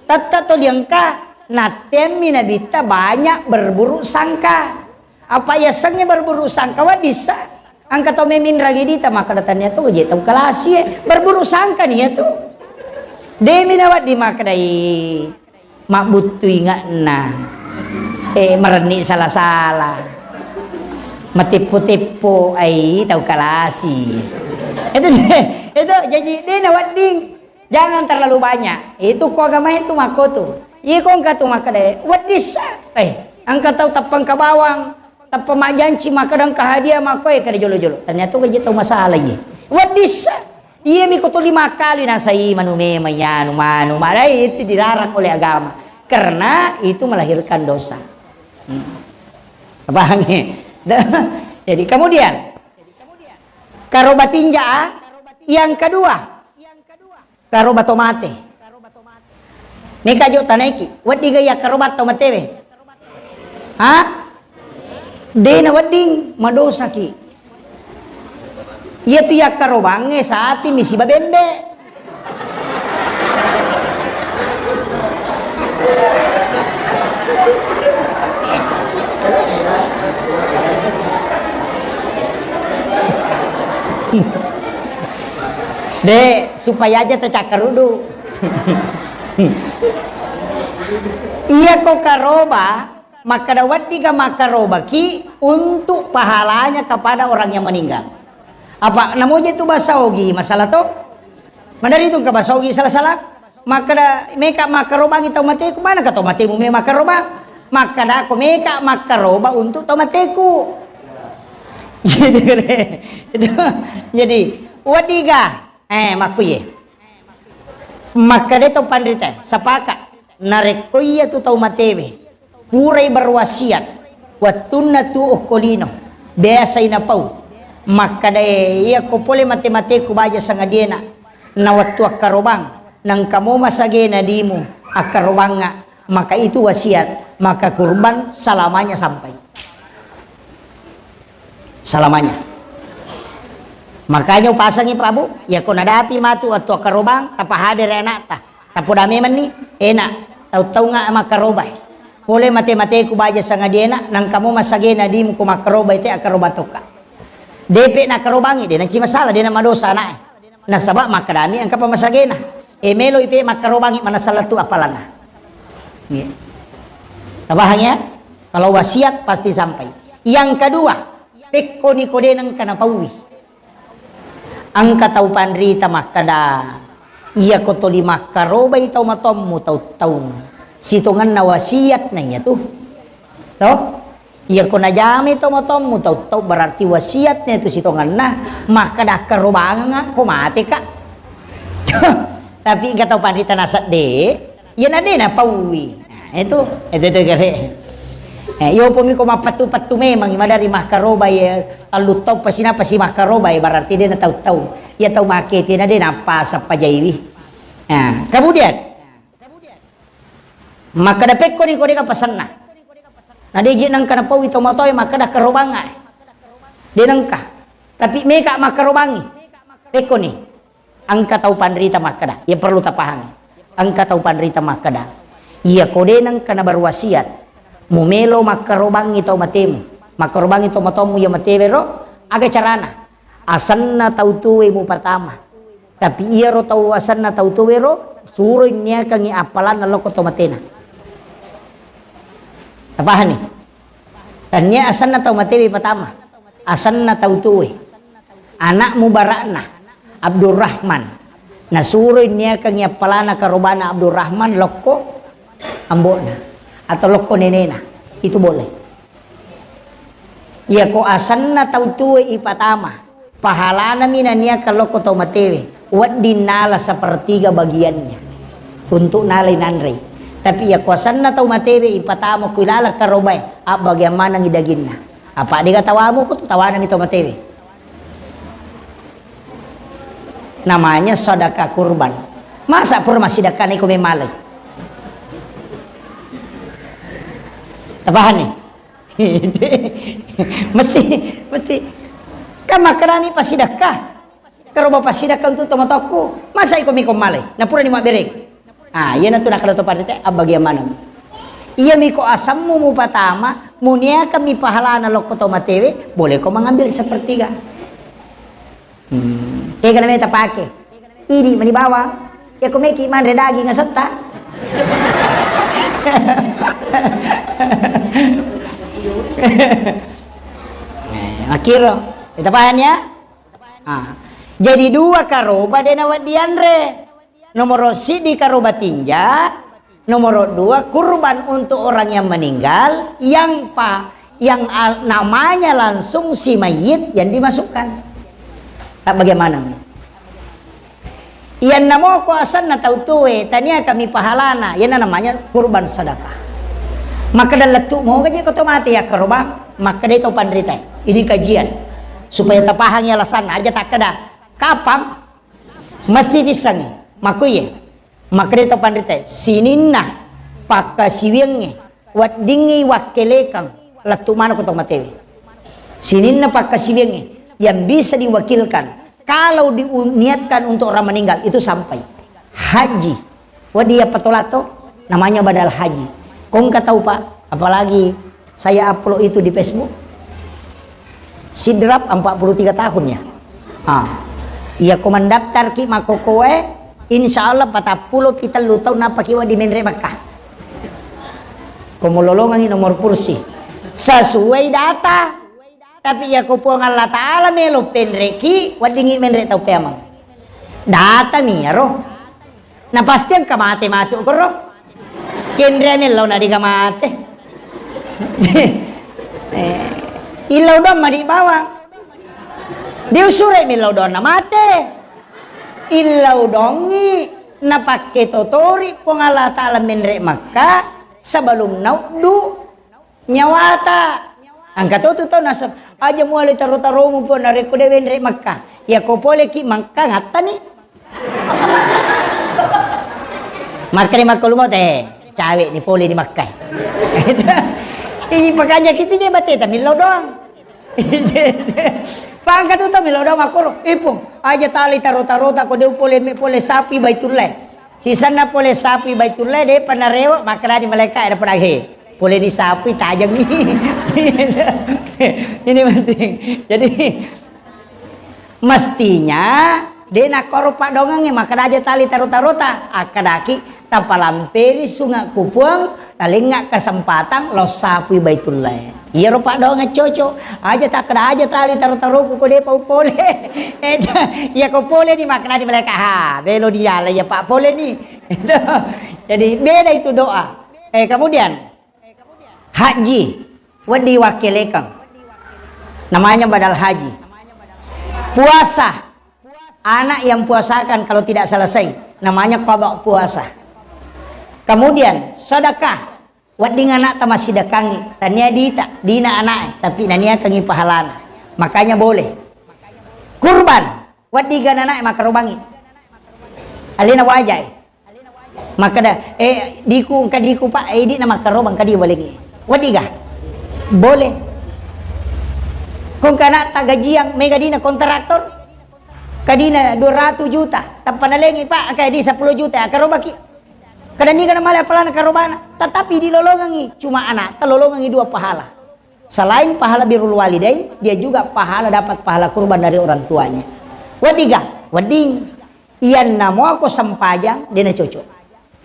Tette to diengka, nattemmi nabitta banyak berburuk sangka. Apa yasengnge berburuk sangka, weddissa. Engka tau meminrangi dita, makkeda tania to je tau kalasi e. Berburuk sangka ni iyatu. Demi nawedding makkedai mabbuttu inge'na. Eh, marenni sala-sala. Mateppo-teppo ai tau kalasi. Itu, itu jadi de nawedding. Jangan terlalu banyak. Itu ko agama itu makko tu. Iko engka tu makkeda, weddissa. Eh, engka tau tappa engka bawang, tappa majjanci makkeda engka hadiah makko e kada jolo-jolo. Ternyata gaji tau masalah iye. Weddissa. Iya mi ko tuli makkali nasai manu memang anu manu madai itu dilarang oleh agama. Karena itu melahirkan dosa. Hmm. Paham ya? Jadi kemudian karoba tinja, ah? Yang kedua, karoba to mate. Meka jo tanaiki, weddiga iya karoba tau matewe? Ha? Dena wedding, madosaki. Iya tu iya karobangnge sapi mi siba bembe. De, supaya aja tacakkarudu. Iya ko karoba, makkada weddiga makkarobaki untuk pahalanya kepada orang yang meninggal. Apa namoja itu bahasa Ogi masalah to? Madari tu ke bahasa Ogi salah-salah. Makkada meka makkarobangi tau mateku, mana ka tau matemu me makkarobang? Makkada ko meka makkaroba untuk tau mateku. Jadi, itu, jadi, weddiga, eh, makkuye. Makkada to panrita, sepakat. Narekko iya tu tau matewe, purai berwasiat, wettunna tu okko lino, biasai napau. Makkada, iya ko pole mate-mateku baja sangadiena, na wettu akkarobang, nangka mo masagena dimu akkarobangnga, maka itu wasiat, maka kurban selamanya sampai. Selamanya. Makanya upasangi Prabu, iya ko nadapi matu wettu akkarobang, tapahadere anakta. Tapoda memenni, enak, tau-taunga makkarobai. Pole mate-mateku baja sangadiena, nangka mo masagena dimu ko makkarobai te akkaroba tokka. Depe nakkarobangi, de nanci masalah, de namadosa anaknya. Nasaba makkadami engka pamasagena. E, melo ipe makkarobangi manasalla tu appalanna. Iya. Tapahang ya? Kalau wasiat pasti sampai. Yang kedua, pekkoni ko de nengka napaui. Engka tau panrita makkada, iya ko toli makkarobai tau matommu tau-taung. Sitongenna wasiat na iya tu. To? Iya ko najamai to matommu tau-tau berarti wasiatna itu sitongenna, makkada akkarobangeng ko mate ka. Tapi engka tau panrita nasedde, iya na de napaui. Nah, itu, itu, itu gare. Eh, iyo pomi ko mappettu-pettu memang madari makkaroba ya tallu tau pasi na pasi makkaroba ya berarti de na tau-tau. Iya tau makete na de nappa sappa jaiwi. Nah, kemudian Makkada pekkoni ko deka pasenna. Na deje nengka napaui to matoe makkada karobanga. De nengka. Tapi meka makkarobangi. Pekkoni. Engka tau panrita makkada. Ya perlu tapahangi. Engka tau panrita makkada. Iya ko de nengka na berwasiat. Mumelo makkarobangi tau matemu. Makkarobangi tau matommu ya matewero. Aga carana. Asenna tau tuwe mupatama. Tapi iyaro tau asenna tau tuwero, suroi niakangngi appalanna lokko to matena. Tapahani? Tannia asenna tau matewe patama. Asenna tau tuwe. Anakmu bara'na, Abdurrahman. Nasuroi niakangngi appalana karobana Abdurrahman lokko ambo'na. Atau lokko nenena. Itu boleh. Iyako asenna tau tuwe ipatama, pahalanami naniakang lokko tau matewe, wedding nala sepertiga bagiannya untuk nalai nanrei. Tapi iyako asenna tau matewe ipatama ku ilalang karobae, abbagiang manengngi daginna. Apa dega tawamu ko tu tawanami tau matewe. Namanya sedekah kurban. Masa pura massidekka niko memale? Tapahani? Mesti, mesti. Kan makkedami passidekka. Karoba passidekka untuk tomatoakku. Masa iko miko malai? Napurani mabbereng. Ah, iya natu nakkeda to parite, abbagiang maneng. Iya miko asemmu mupatama, muniakan mi pahalana lokko to matewe, boleh ko mengambil sepertiga. Hmm, tega nameta pake. Idi mani bawang. Ya ko meki manre daging asetta. Eh, makkiro. Kita paham ya? Ah. Jadi dua karoba dena waddianre. Nomoro siddi karoba tinja, nomoro dua kurban untuk orang yang meninggal yang pa yang al- namanya langsung si mayit yang dimasukkan. Tak bagaimana? Yang namoko asanna tau tuwe tania kami pahalana, yang namanya kurban sedekah. Maka dan letuk mau gaji kau mati ya kerubang, maka dia tau panrita. Ini kajian supaya tapahangi alasan aja tak keda. Kapang Mesti tissengngi. Makkuye. Makkeda to panrita, sininna pakkasiwiangnge weddingngi wakkelekeng lettu maneng ko to matewe. Sininna pakkasiwiangnge yang bisa diwakilkan kalau diniatkan untuk orang meninggal itu sampai haji. Wedding iya patolato namanya badal haji. Kongka tau, Pak, apalagi saya upload itu di Facebook. Sidrap empat puluh tiga tahun ya. Ah. Iya ko mendaftar ki makkokoe, insya Allah patappulo pitellu tahun nappa ki wedding menre Makkah. Ko mololongangi nomor kursi. Sesuai data. Tapi iya ko Puang Allah Ta'ala melo penreki, weddingngi menre tau peamang. Data mi iyaro. Na pasti engka mate matu koro. Kenre mellau na dega mate. Eh, illau doang madi bawang. Diusure millau doang na mate. Illau dongi na pakke totori Puang Allah Ta'ala menre Makkah sebelum nauddu nyawata. Engka to tu tau naseng, aja muale taro-taromu pun narekko de wenre Makkah. Ya ko pole ki Makkah ngattani. Makkani makkalu mau teh, cawe ni pole di Makkah. Ini pakanja kita je bate tapi lo doang. Pangka tu tau milo doang makkoro. Ipung, aja tali taro-tarota ko de pole pole sapi Baitullah. Sisenna pole sapi Baitullah, de'pa narewe, makkedani malaika, ada pedahe. Pole ni sapi tajeng ni. Ini penting. Jadi, mestinya de nakkoro padongengnge, makkeda aja tali taro-tarota. Akkedaki, tapalamperi sunge ku Puang, talengnga kesempatan lao sapui Baitullah. Iyaro paddoangeng cocok. Aja takkeda aja tali taro-taroku ko de'pa upole. Eh, iya ko pole ni makkedani malaika, ha, belo diala iya pa pole ni. Jadi beda itu doa. Eh, kemudian haji wedding wakkelekeng. Namanya badal haji. Puasa, anak yang puasakan kalau tidak selesai, namanya qada puasa. Kemudian sedekah, wedding anakta massidekangngi, tania dita, dina anaknya, tapi naniakangngi pahalana. Makanya boleh. Kurban, wedding ga anaknya makkarobangngi. Alena wajai. Makkeda, eh, diku, engka diku, Pak, eh, idi na makkarobang, engka di walengi. Wedding ga? Boleh. Kongka anakta gajiang, mega dina kontraktor. Kadina dua ratus juta, tappa nalengi, Pak, engka di sepuluh juta, akkarobaki. Kada niga namale apalana karobana, tetapi dilolongangi, cuma anakta lolongangi dua pahala. Selain pahala birrul walidain, dia juga pahala, dapat pahala kurban dari orang tuanya. Wedding ga? Wedding. Iyanna muako sempajang, dena cocok.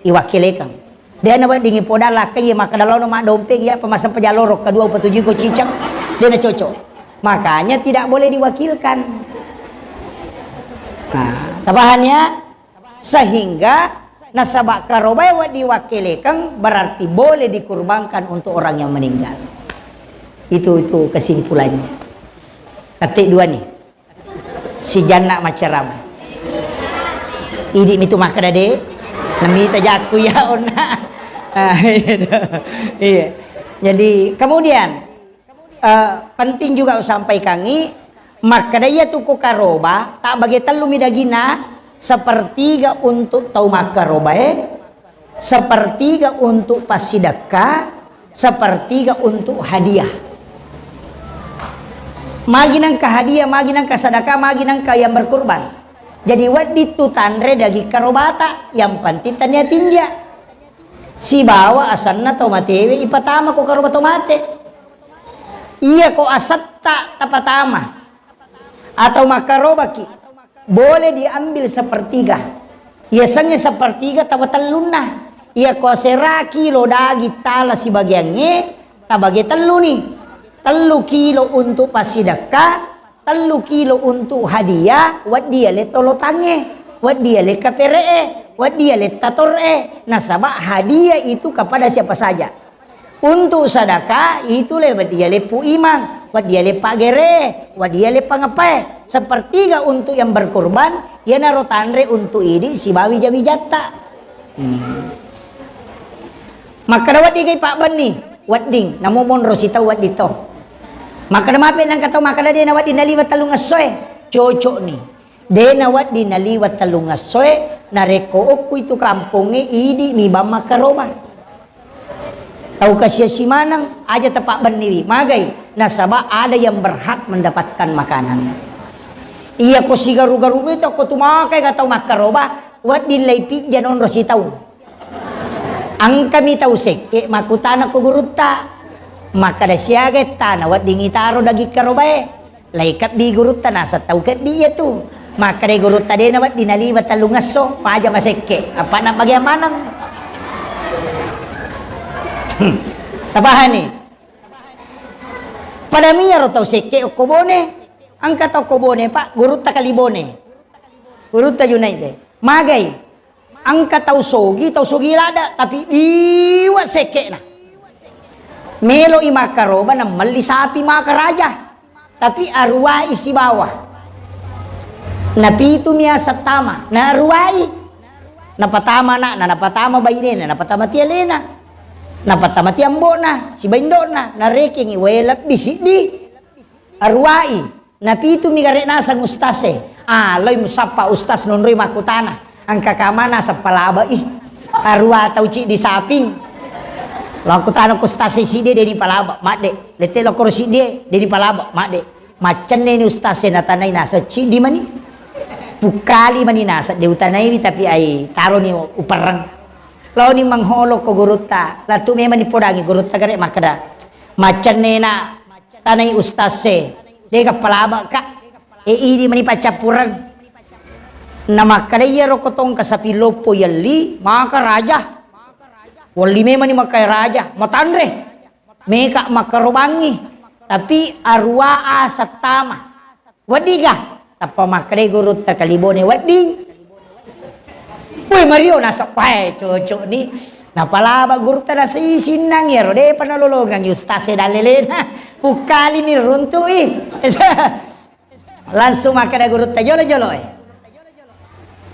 Iwakkelekeng. Dena wedding ipodang lakkai, iya makkeda laono maddompeng, iya pemasa pejalloro, kedua upatujuiko ciceng, dena cocok. Makanya tidak boleh diwakilkan. Nah, tapahan ya? Sehingga nasaba karobae wedding wakkelekeng berarti boleh dikurbankan untuk orang yang meninggal. Itu, itu kesimpulannya. Tette dua ni. Si Janna maccarama. Idi mitu makkeda de. Namita jakku ya onna. Ah, iya. Iya. Jadi kemudian Eh, penting juga usampaikangi, makkeda iyatu ko karoba, tabbage tellumi dagina, sepertiga untuk tau makkarobae, sepertiga untuk passidekka, sepertiga untuk hadiah. Magi nengka hadiah, magi nengka sedekah, magi nengka yang berkurban. Jadi wedding tu tanre daging karobata, yang penting tania tinja. Sibawa asenna tau matewe ipatama ko karoba tau mate. Iya ko asetta tapatama atau makkarobaki, boleh diambil sepertiga. Iya sengnge sepertiga tawa tellunna. Iya ko asera kilo daging tala sibagiangnge, tabage telluni. Tellu kilo untuk passidekka, tellu kilo untuk hadiah, wedding ale tolotangnge, wedding ale kapere'e, wedding ale tator'e. Nasaba hadiah itu kepada siapa saja. Untuk sedekah itu le wedding ale Pu Imang, wedding ale Pak Gere, wedding ale pangepae. Sepertiga untuk yang berkurban, iyanaro tanre untuk idi sibawa wija-wijatta. Hmm. Makkeda wedding gai Pak Benni, wedding, namo monro sitau wedding to. Makkeda mape nengka tau makkeda de na wedding naliwa tellung essoe, cocok ni. De nawedding naliwa tellung essoe, narekko okku itu kampongnge, idi mi bang makkaroba. Tau kasiasi maneng, aja tapabbenniwi, magai, nasaba ada yang berhak mendapatkan makanan. Iya ko sigaru-garu itu ko tu makai ga tau makkaroba, wedding lai pijja nonro sitaung. Engkami tau sekke makkutana ko gurutta, makkada siaga ettana wedding itaro daging karobae. Lai kebbi gurutta naseng tau kebbi iya tu. Makkadai gurutta de nawedding naliwa tellung esso, paja masekke. Apa na bagian maneng? Hmm. Tapahani? Pada miyaro tau sekke okko Bone. Engka tau okko Bone, Pak, gurutta Kalibone. Gurutta Junaid de. Magai. Engka tau sogi, tau sogi ladde, tapi liwe sekke'na. Melo i makkaroba namelli sapi makaraja, tapi aruwai sibawa. Napitu mi aseng tama, naaruwai. Napatama ana'na, napatama bainena, napatama ti alena, napatama ti ambo'na, sibawa indo'na, narekengngi wae lebbi siddi. Aruwai, napitu mi gare naseng ustaz e. Ah, loi musappa ustaz nonroi makkutana. Engka kamana seppalabe'i. Aruwa tau ciddi saping. Lakkutana ko ustaz e siddi deni palabe, madde. Lette lokoro siddi e, deni palabe, madde. Maccenne ni ustaz e natanai naseng ciddi mani. Pukkali mani naseng de utanaiwi tapi ai taroni uperreng. Laoni mengholo ko gurutta. Latu memang dipodangi gurutta gare makkeda. Maccennena tanai ustaz e, dega palabeka. E, idi mani paccappureng. Namakkeda iyaro ko tongka sapi loppo yelli, maka raja. Welli memani makkai raja, matanre. Meka makkarobangi. Tapi aruwa asettama. Weddiga? Tappa makkedai gurutta Kalibone, wedding. Woi, Mario, naseng, wae, cocok ni. Napalaba gurutta naseng, "Ih, sinnang iyaro, depa nalolongang ustaz e dallelena." Pukkalini runtu'i. Langsung makkeda gurutta, "Jolo-jolo e.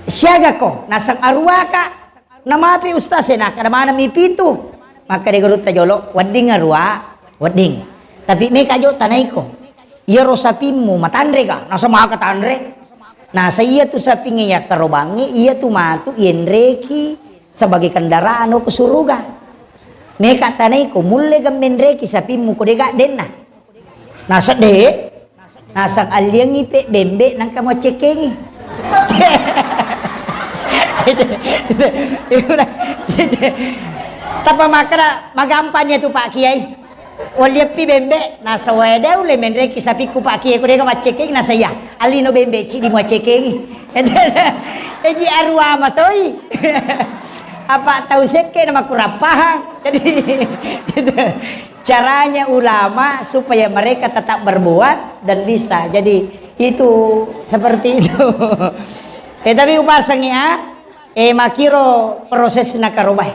Siaga ko?" Naseng, "Aruwaka." Namapi ustaz e, nakkeda maneng mi pitu. Makkeda gurutta jolo, "Wedding aruwa, wedding. Tapi meka jo tanaiko. Iyaro sapimmu matanre ka?" Naseng, "Maka tanre." Naseng, "Iya tu sapingnge yakkarobangnge, iya tu matu yenreki sebagai kendaraan ko suruga. Meka tanaiko, mulle ga menreki sapimmu ko dega denna?" Naseng, "De." Naseng, "Alliangngi pe bembe nangka muaccekkengi." Tappa makkeda, "Magampang iya tu, Pak Kiai. Walliappi bembe." Naseng, "Wae, de ulle menreki sapikku, Pak Kiai, ko dega maccekkengi." Naseng, "Iya, allino bembe ciddi muaccekkengi." Eji aruwa matoi. Apa tau sekke na makurang pahang. Jadi, caranya ulama supaya mereka tetap berbuat dan bisa. Jadi, itu seperti itu. Eh, tapi upasengngi, ah, eh, makkiro prosesna karobae.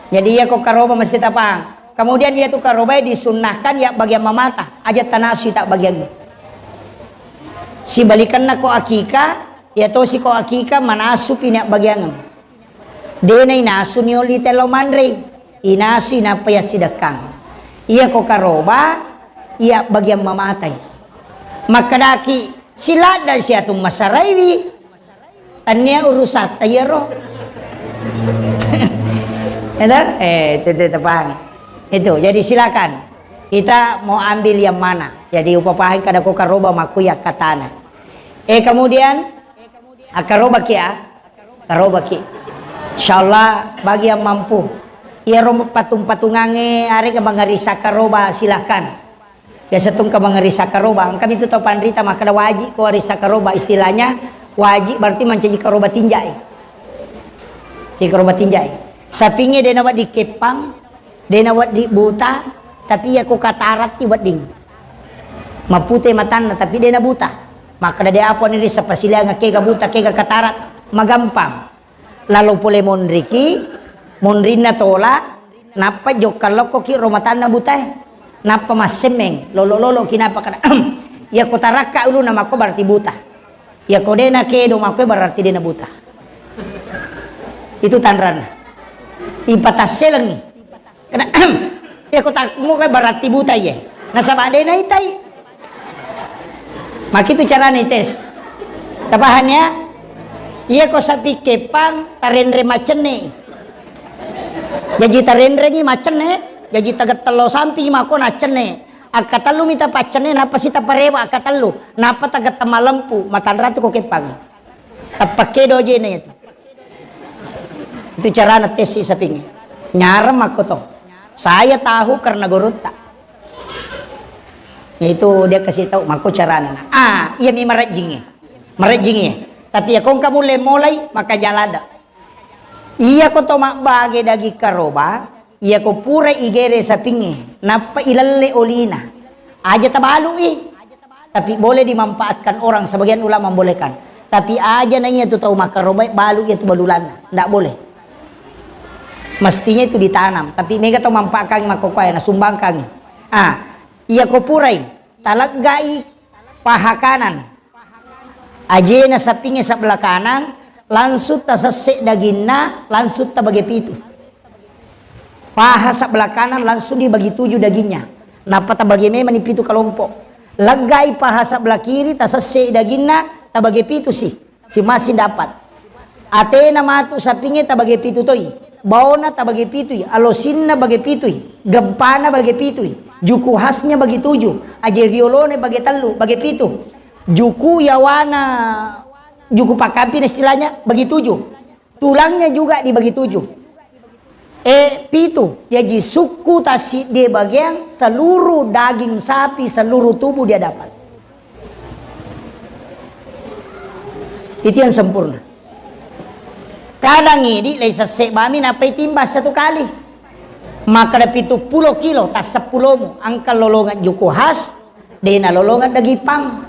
Jadi, iya ko karoba mesti tapahang. Kemudian, iya tu karobae disunnahkan ya bagian mamata, aja tanasui tak bagian. Sibalikanna ko akika, iya tosi ko akika manasupi ni bagian. Dena inasu nioli tello manrei, inasui nappa yassidekkang. Iya ko karoba, iya bagian mamatai. Makkedaki, "Siladda siatu masaraiwi." Tania urusatta iyaro. Itu, eh, itu, itu, itu, paham. Itu, jadi silakan. Kita mau ambil yang mana. Jadi upapahang kada ko karoba makku yakkatana. Eh, kemudian, akkarobaki ya. Karobaki. Insyaallah bagi yang mampu. Iyaro patung-patungange arega mangarisa karoba, silakan. Biasa tungka mangarisa karoba, engka mitu tau panrita makkeda wajib ko arisa karoba, istilahnya wajib berarti mancaji karoba tinjai. Jadi karoba tinjai. Sapingnge dena wedding keppang, dena wedding buta, tapi iya ko kataratti wedding. Mapute matanna tapi dena buta. Makkeda de apa ni risa pasilaingeng kega buta, kega katarat, magampang. Lalo pole monriki, monrinna tola, nappa jokka lokkoki ro matanna butae. Nappa massemmeng, lolo-loloki nappa kada. Iya ko tarakka uluna makko berarti buta. Iya ko dena kedo makko berarti dena buta. Itu tanranna. Ipatasselengi. Kena, iya ko tak muka berarti buta iye. Nasaba dena itai. Makitu carana ites. Tapahang ya? Iya ko sapi kepang, tarenre maccenne. Jaji tarenrengi maccenne, jaji tagettello samping mako naccenne. Akkatellumi tapaccenne, nappa si taparewa akkatellu. Nappa tagetteng malempu, matanratu ko kepang. Tappakedo jene itu. Itu carana tessi sapingnge. Nyareng makko to. Saya tahu karena gurutta. Itu dia kasih tahu makko carana. Ah, iya mi marejjingnge. Marejjingnge. Tapi ya kongka mulle mulai maka jalada. Iya ko to mabbage daging karoba, iya ko pura igere sapingnge, nappa ilelle olina. Aja tabalu'i. Tapi boleh dimanfaatkan orang, sebagian ulama membolehkan. Tapi aja na iya tu tau makkarobai balu iya tu balulanna. Ndak boleh. Mestinya itu ditanam. Tapi mega tau manfaatkan makkokoe, nasumbangkan. Ah, iya ko purai, taleggai paha kanan. Ajena sapingnge sebelah kanan, langsung tasesse daginna, langsung tabage pitu. Paha sebelah kanan langsung dibagi tujuh dagingnya. Nappa tabage memang ni pitu kelompok. Leggai paha sebelah kiri, tasesse daginna, tabage pitu si. Masing-masing dapat. Atena matu sapingnge tabage pitu toi. Baona tabage pitui. Alosinna bage pitui. Gempana bage pitui. Juku khasnya bagi tujuh. Aje riolone bage tellu, bage pitu. Juku yawana, juku pakkampina istilahnya, bagi tujuh. Tulangnya juga dibagi tujuh. Eh, pitu. Jaji sukku tassiddi bagian seluruh daging sapi, seluruh tubuh dia dapat. Itu yang sempurna. Kadang idi lai sesse bami nappai timbang satu kali. Makkeda pitu pulo kilo, tasseppulomu, engka lolongan juku khas, dena lolongan daging pang.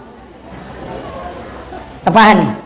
Tapahani?